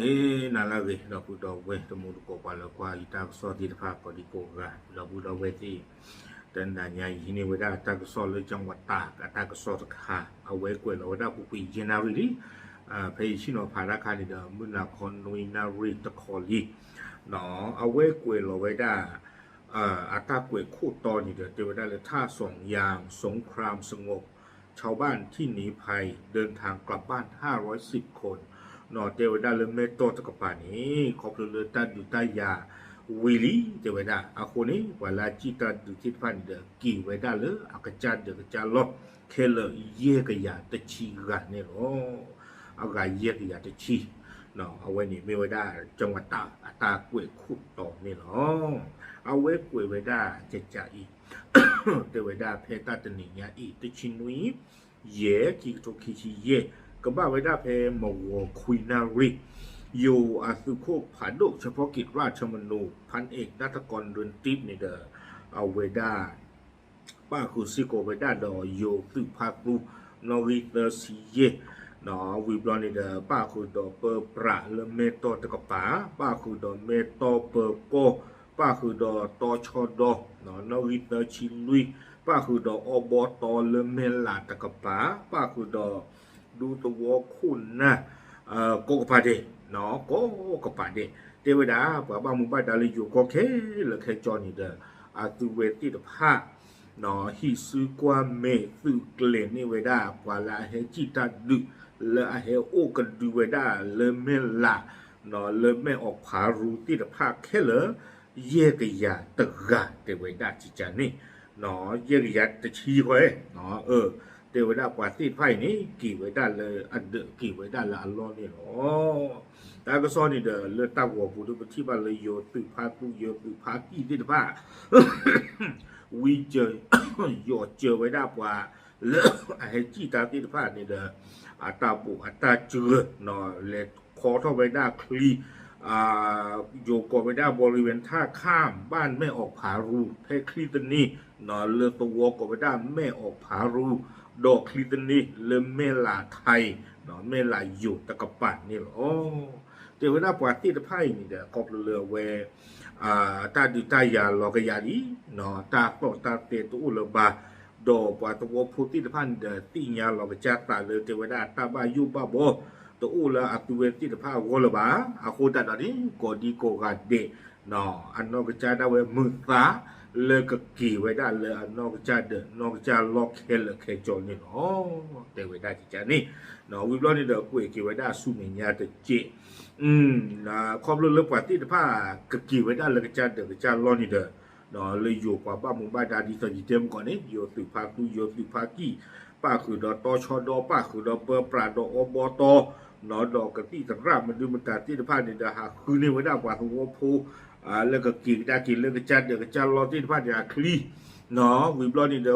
မ့ၢ်နၤလၢအဂ့ၤ ဒီပုၢ်ဒီဝဲၢ် တံၤသကိး ပှၤလၢကွၢ်ယတၢ်ကစီၣ်သ့ၣ်တဖၣ် ကိးဒံကိးဂၤ ဒီပုၢ်ဒီဝဲၢ်သ့ၣ်, တနၤညါအံၤ ဟံးန့ၢ်ဝဲဒၣ်တၢ်ကစီၣ်လၢ ကၠီဝးတး အတၢ်ကစီၣ်တခါ အဝဲကွဲးလီၤဝဲဒၣ်ပူၤကွံာ်ယဲၢ်နၣ်ရံၣ်လံ. ဖဲယဆ့ၣ်နီၤဖးတၢ်ခါန့ၣ်ဒီး မုၢ်နၤခီနွံနၣ်ရံၣ်တခီလံ. အဝဲကွဲးလီၤဝဲဒၣ် အတၢ်ကွဲးခိၣ်တီန့ၣ်ဒီး တဲဝဲဒၣ်လၢ ထၣ်စီၣ်ယၣ် สงครามสงบ ชาวบ้านที่หนีภัยเดินทางกลับบ้านห้าร้อยสิบคน နီၤတဲဝဲဒၣ်လၢမဲၢ်တီၢ်တကပၤန့ၣ် ခီဖျိလၢတၢ်ဒုးတၢ်ယၤဝံၤလံ တဲဝဲဒၣ်. အဃိန့ၣ် ပှၤလၢအစံၣ်တၢ်ဒုးသ့ၣ်တဖၣ်န့ၣ်ဒီး က့ၤဝဲဒၣ်လၢအကစၢ်ဒၢးကစၢ်လီၢ် ခဲလၢာ်ယဲၢ်ကယၤတဆံဂၤန့ၣ်လီၤ. အဂၤယဲၢ်ကယၤတဆံ အဝဲန့ၣ်မ့ၢ်ဝဲဒၣ် ကၠီဝးတး အတၢ်ကွဲးခိၣ်တီန့ၣ်လီၤ. အဝဲကွဲးဝဲဒၣ်ကကးအံၤ တဲဝဲဒၣ်ဖဲတၢ်တနံၤညါအံၤ တဆံနွံ ယဲၢ် ခံကထိခံဆံယဲၢ် ကဘၣ်ဝဲဒၣ်ဖဲမုၢ်ဂီၤခွံနၣ်ရံၣ် ယိၤအသုးခိၣ်ဖးဒိၣ် เฉพาะกิจราชมนู พันเอก ณัฐกร เรือนทิพย์ န့ၣ်ဒီး အဝဲဒၣ် ပၣ်ဃုာ်စ့ၢ်ကီးဝဲဒၣ်ဒီး ယိၤသုးဖါသူ နီၣ်ဂံၢ်သၢဆံယဲၢ် ဝံၤဘျီန့ၣ်ဒီး ပၣ်ဃုာ်ဒီးပၢပြးလၢမဲၢ်တီၢ်တကပၤ, ပၣ်ဃုာ်ဒီးမဲၢ်တီၢ်ပၢကီၢ်, ပၣ်ဃုာ်ဒီးတီဆီဒီ, နီၣ်ဂံၢ်သၢဆံလွံၢ်, ပၣ်ဃုာ်ဒီးအီဘီတီလၢမဲၢ်လးတကပၤ, ပၣ်ဃုာ်ဒီး ဒူသဝီခိၣ်နၢ် ကိးကပၤဒဲး, ကိးကပၤဒဲး, တဲဝဲဒၣ် ပှၤဘၣ်မူဘၣ်ဒါလၢယိၤကီၢ်ခဲလၢာ်ခဲဆ့န့ၣ်ဒီး အသုဝဲသ့ၣ်တဖၣ် ဟံးစုကွၢ်မဲာ်သုးကျဲၤန့ၢ်ဝဲဒၣ် ပှၤလၢအဟဲစံၣ်တၢ်ဒုး လၢအဟဲအိၣ်ကဒုဝဲဒၣ်လၢမဲၢ်လး လၢမဲၢ်အီၣ်ဖးရူသ့ၣ်တဖၣ်ခဲလၢာ် ယဲၢ်ကယၤတဂၤ တဲဝဲဒၣ်ကကးန့ၣ်, ယဲၢ်ကယၤတဆံဃီ, တဲဝဲဒၣ်ပှၤသ့ၣ်တဖၣ်အံၤန့ၣ် က့ၤဝဲဒၣ်လၢအဒၢး က့ၤဝဲဒၣ်လၢအလီၢ်န့ၣ်လီၤ. တၢ်ကစီၣ်န့ၣ်ဒီး လၢတၢ်ဂီၤပူၤဒီး ပထံၣ်ဘၣ်လၢယိၤသုးဖါသူ ယိၤသုးဖါကံၢ်သ့ၣ်တဖၣ် ဝံစၢၤ ယီၤစၢၤဝဲဒၣ်ပှၤ လၢအဟဲစံၣ်တၢ်သ့ၣ်တဖၣ်န့ၣ်ဒီး အတၢ်ဘိးအတၢ်စှၤ လဲၤခီထီၣ်ဝဲဒၣ်ချံ ယိၤကိးဝဲဒၣ် บริเวณท่าข้าม บ้านแม่ออกผารู ဖဲချံသန့ လၢသဝီကိးဝဲဒၣ်မဲၢ်အီၣ်ဖးရူ ဒီးချံသန့ လၢမဲၢ်လးထံ မဲၢ်လးယိၤတကပၤန့ၣ်လီၤ. တဲဝဲဒၣ်ပှၤသ့ၣ်တဖၣ်အံၤန့ၣ်ဒီး ခီဖျိလၢအဝဲ တၢ်ဒုးတၢ်ယၤလီၤကယၤလံ, တၢ်သီၣ်တၢ်သဲတအိၣ်လၢၤဘၣ်, ဒီးပှၤသဝီဖိသ့ၣ်တဖၣ်န့ၣ်ဒီး သ့ၣ်ညါလီၤကစၢ်သးလၢ တဲဝဲဒၣ်တၢ်ဘၣ်ယိၣ်ဘၣ်ဘီ တအိၣ်လၢအသုဝဲသ့ၣ်တဖၣ်အဂီၢ်လၢၤဘၣ်. အဃိသတးဒီးန့ၣ် ကိးဒံကိးဂၤဒဲး အနီၢ်ကစၢ်ဒၣ်ဝဲမုာ်သး လၢကက့ၤဝဲဒၣ်လၢအနီၢ်ကစၢ်ဒၢး နီၢ်ကစၢ်လီၢ်ခဲလၢာ်ခဲဆ့န့ၣ်လီၤ. တဲဝဲဒၣ်ကကးန့ၣ်, ဝံၤဘျီန့ၣ်ဒီး ကွဲးက့ၤဝဲဒၣ်ဆူမဲာ်ညါတက့ၢ်. ခီဖျိလၢပှၤသ့ၣ်တဖၣ် ကက့ၤဝဲဒၣ်လၢကစၢ်ဒၢးကစၢ်လီၢ်န့ၣ်ဒီး လၢယိၤပှၤဘၣ်မူဘၣ်ဒါဒ်သိးယတဲမုၢ်ကီးန့ၣ် ယိၤသုးဖါသူ ယိၤသုးဖါကံၢ် ပၣ်ဃုာ်ဒီးတီဆီဒီ ပၣ်ဃုာ်ဒီးပၢပြးဒီးအီဘီတီ ဒီးကသံၣ်သရၣ်မနုၤမတၤသ့ၣ်တဖၣ်န့ၣ်ဒီး ဟးဃုန့ၢ်ဝဲဒၣ်ပှၤသဝီဖိ လၢကက့ၤကဒါက့ၤလၢကစၢ်ဒၢးကစၢ်လီၢ်သ့ၣ်တဖၣ်န့ၣ်အချံ ဝံၤဘျီန့ၣ်ဒီး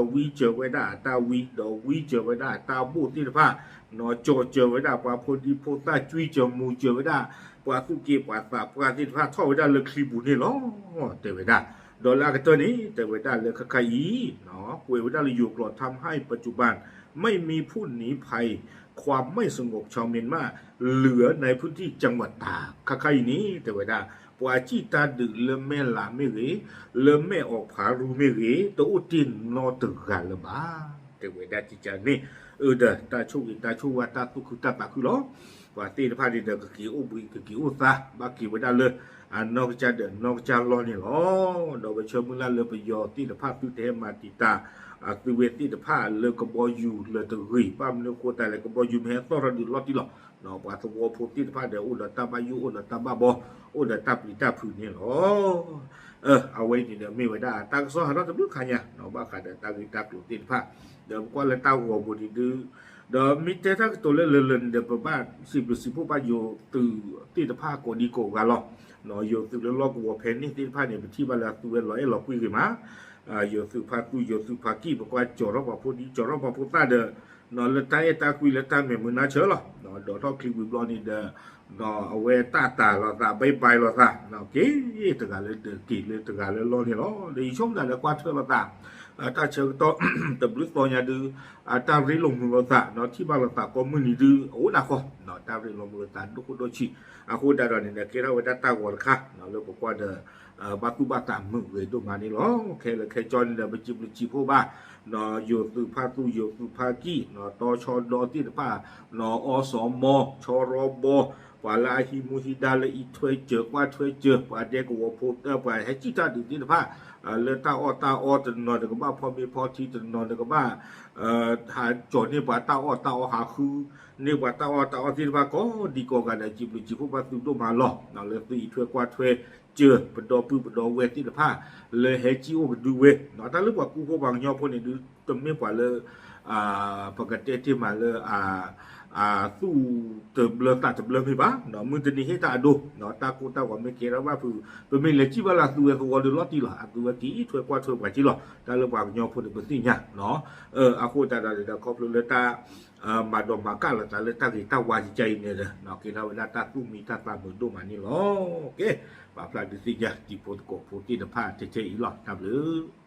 ဝံစၢၤဝဲဒၣ်အတၢ်ဝံ ဒီးဝံစၢၤဝဲဒၣ်အတၢ်ဘိၣ်သ့ၣ်တဖၣ်, ကၠီၤစၢၤဝဲဒၣ်ပှၤဖိဒံဖိသၣ် ကွံစၢၤမူစၢၤဝဲဒၣ် ပှၤသူၣ်က့ပှၤသးပှၢ်သ့ၣ်တဖၣ် ထီၣ်ဝဲဒၣ်လၢချံပူၤန့ၣ်လီၤ. တဲဝဲဒၣ် ဒီးလၢအကတၢၢ်န့ၣ် တဲဝဲဒၣ်လၢခဲခါအံၤ ကွဲးဝဲဒၣ်လၢယိၤကျိာ် ทำให้ปัจจุบันไม่มีผู้หนีภัย ความไม่สงบชาวเมียนมาเหลือในพื้นที่จังหวัดตาก ခဲခါအံၤန့ၣ် တဲဝဲဒၣ် ပှၤစံၣ်တၢ်ဒုးလၢမဲၢ်လးမ့ၢ်ဂ့ၤ, လၢမဲၢ်အီၣ်ဖးရူမ့ၢ်ဂ့ၤ တအိၣ်တ့ၢ်နီတဂၤလၢၤဘၣ်. တဲဝဲဒၣ်ကကးန့ၣ်, အၢဒီးတၢ်ဆိၣ်ဂ့ၤတၢ်ဆိၣ်ဝါ တၢ်သူၣ်ခုသးခုလီၤ. ပှၤသ့ၣ်တဖၣ်န့ၣ်ဒီး ကက့ၤအိၣ်ဘှံး ကက့ၤအိၣ်သါ ဘၣ်က့ၤဝဲဒၣ်လၢ အနီၢ်ကစၢ်ဒၢး နီၢ်ကစၢ်လီၢ်န့ၣ်လီၤ. ဒီးပဆၢမုၢ်လၢ်လၢပယီၤသ့ၣ်တဖၣ် သုတဟဲမၤတံာ်တာ် အသုဝဲသ့ၣ်တဖၣ်လၢကဘီယူၤလၢၤတဂ့ၤ, ဘၣ်မနုၤအဃိသတးလဲၣ် ကဘီယူၤမ့ၢ်ဟဲသီၣ်ထီၣ်ဒုးလီၤတံၢ်လီၤ. ပှၤသဝီဖိသ့ၣ်တဖၣ်ဒီး အိၣ်ဒီးတၢ်ဘၣ်ယိၣ် အိၣ်ဒီးတၢ်ဘၣ်ဘီ အိၣ်ဒီးတၢ်ပျံၤတၢ်ဖုးန့ၣ်လီၤ. အဝဲအံၤန့ၣ်ဒီးမ့ၢ်ဝဲဒၣ် တၢ်ကစီၣ်ဟးထီၣ်တဘျုးခါညါ ဘၣ်ဃးဒီးတၢ်ဂ့ၢ်တၢ်ကျိၤသ့ၣ်တဖၣ်, ဒီးပကွၢ်လၢတၢ်ဂီၤပူၤဒုး, ဒီးမ့ၢ်တဲတၢ်ကတိၤလၢလၢာ်လၢာ်န့ၣ်ဒီး ပဘၣ်စံးဘျုးစံးဖှိၣ်ဘၣ်ယိၤသုးသ့ၣ်တဖၣ်ကိးဒံကိးဂၤလီၤ. ယိၤသုးလၢလီၢ်ကဝီၤဖဲန့ၣ်သ့ၣ်တဖၣ်န့ၣ် ပထံၣ်ဘၣ်လၢအသုဝဲလီၤအဲၣ်လီၤကွံဂ့ၤမး, ယိၤသုးဖါသူ ယိၤသုးဖါကံၢ် ပကွၢ်ကၠီၤထီၣ်ပှၤဖိဒံ ကၠီၤထီၣ်ပှၤဖိသၣ်ဒီး လၢတၢ်အဲၣ်တၢ်ကွံလၢတၢ်မဲာ်မုာ်နါဆၢလီၤ. ဒီးထီၣ်ချံဝံၤဘျီန့ၣ်ဒီး အဝဲတၢ်တၤလီၤသး ဘဲဘဲလီၤသး က့ၤတဂၤလၢဒၢး က့ၤလၢတဂၤလၢလီၢ်န့ၣ်လီၤ. ဒီးယဆိကမိၣ်သးဒီးကွၢ်ထွဲလိာ်သး တၢ်ဆၢကတီၢ် တဘျုးသီညါဒုး တၢ်ရ့လိာ်မုာ်လိာ်သး ထံၣ်ဘၣ်လိာ်သးကိးမုၢ်နံၤဒုး အိၣ်နၢ်ဃီ တၢ်ရ့လိာ်မုာ်လိာ်သးဒိၣ်ခိၣ်ဒိၣ်ဆံး အဃိသတးဒီးန့ၣ်ဒီး ကဲထီၣ်ဝဲဒၣ်တၢ်ဂီၤတခါ လၢပကွၢ်ဒီး ဘၣ်သူၣ်ဘၣ်သးမုာ်ဂ့ၤဒိၣ်မးန့ၣ်လီၤ. ခဲလၢာ်ခဲဆ့န့ၣ်ဒီး ပစံးဘျုးစံးဖှိၣ်ဘၣ် ယိၤသုးဖါသူ ယိၤသုးဖါကံၢ် တီဆီဒီသ့ၣ်တဖၣ် အီစီၤမီ ဆီရီဘီ ပှၤလၢအဟံးမူဟံးဒါလၢအံးထွဲစၢၤကွၢ်ထွဲစၢၤ ပှၤဒဲကဝီၤဖိတၢ် ပှၤဟဲစံၣ်တၢ်ဒုးသ့ၣ်တဖၣ် လၢတၢ်အီၣ်တၢ်အီတနီၤနီၤ နကဘၣ်ဖီမ့ၤဖီထံ တနီၤနီၤနကဘၣ် ဟးကၠီၤန့ၢ်ပှၤတၢ်အီၣ်တၢ်အီ ဟးဃုန့ၢ်ပှၤတၢ်အီၣ်တၢ်အီသ့ၣ်တဖၣ် ကိးဒံကိးဂၤဒီး စံးဘျုးစံးဖှိၣ်ဘၣ်သုဒိၣ်မးလီၤ. လၢသုအံးထွဲကွၢ်ထွဲစၢၤ ပဒီပုၢ်ပဒီဝဲၢ်သ့ၣ်တဖၣ် လၢဟဲစံၣ်အိၣ်ကဒုဝဲ တၢ်လၢပှၤကူဖိပှၤကညီဖိန့ၣ်ဒုး တမ့ၢ်ပှၤလၢ ပကတဲတ့ၢ်မးလၢ သူၣ်တဘျၢသးတဘျၢမ့ၢ်ဘၣ် မုၢ်တနံၤဟ့ၣ်တၢ်အဒိ တၢ်ကိၢ်တၢ်ဂီၤမ့ၢ်ကဲထီၣ်ဘၣ်ဖုး ပမ့ၢ်လဲၤစံၣ်ဘၣ်လၢအသုဝဲသဝီဒီးလီၤတံၢ်လီၤ. အသုဝဲက့ၤအံးထွဲကွၢ်ထွဲပှၤက့ၤလီၤ. တၢ်လၢပှၤကညီဖိန့ၣ် ပသ့ၣ်ညါ အဃိသတးဒီး ခီဖျိလၢတၢ် မၤဒိးမၤကၢ်လိာ်သးလၢတၢ်ဂ့ၤတၢ်ဝါကကဲအံၤန့ၣ်ဒီး ကဲထီၣ်ဝဲဒၣ်တၢ်သူၣ်မံတၢ်သးမုာ်ဒိၣ်မးန့ၣ်လီၤ. ကဲ ပာ်ဖျါဒုးသ့ၣ်ညါတံၤဖိသကိးဖိသ့ၣ်တဖၣ်ထဲထဲအံၤလီၤ. တၢ်ဘျုး